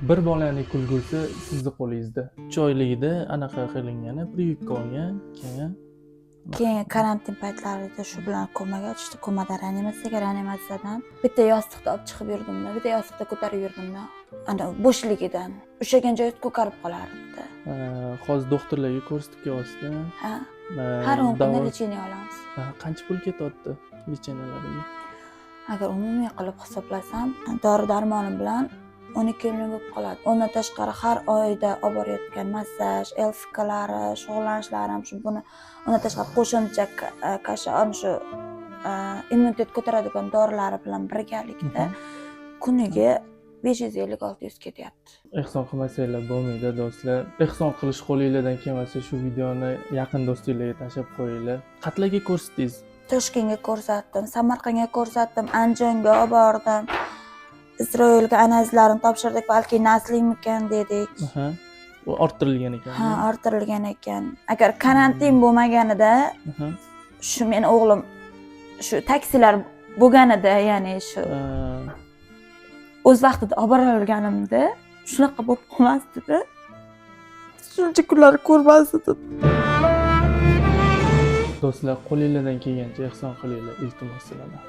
Bir bolani kulgusi sizni qo'lingizda. 3 oyligida anaqa qilingan, прививка olgan, keyin Keyin karantin paytlarida shu bilan komaga tushdi. Komada reanimatsiyaga, reanimatsiyadan bitta yostiqda olib chiqib yurdimda, bitta yostiqda ko'tarib yurdimda. Ana bo'shligidan ushlagan joyi ko'karib qolardi. Hozir doktorlarga ko'rsatib kelyapsizda. Ha, har 10 kunda лечение olamiz. Qancha pul ketyapti лечения lariga? Agar umumiy qilib hisoblasam, dori darmoni bilan 12 million bo'lib qoladi. Undan tashqari har oyda olib borayotgan massaj, ЛФК lari, shug'ullanishlarim, shu buni undan tashqari qo'shimcha kasha, ana shu immunitet ko'taradigan dorilari bilan birgalikda kuniga 550-600 ketyapti. Ehson qilmasanglar bo'lmaydi, do'stlar. Ehson qilish qo'linglardan kelmasa, shu videoni yaqin do'stinglarga tashlab qo'yinglar. Qayerlarga ko'rsatdingiz? Toshkentga ko'rsatdim, Samarqandga ko'rsatdim, Andijonga olib bordim. Isroilga analizlarini topshirdik, balki nasllimikan dedik. Aha. U orttirilgan ekan. Ha, orttirilgan ekan. Agar karantin bo'lmaganida shu meni o'g'lim shu taksilar bo'lganida, ya'ni shu o'z vaqtida olib borolganimda shunaqa bo'lib qolmasdida. Shuncha kunlar ko'rmas edim. Do'stlar, qo'linglardan kelgancha ehson qilinglar, iltimos sizlardan.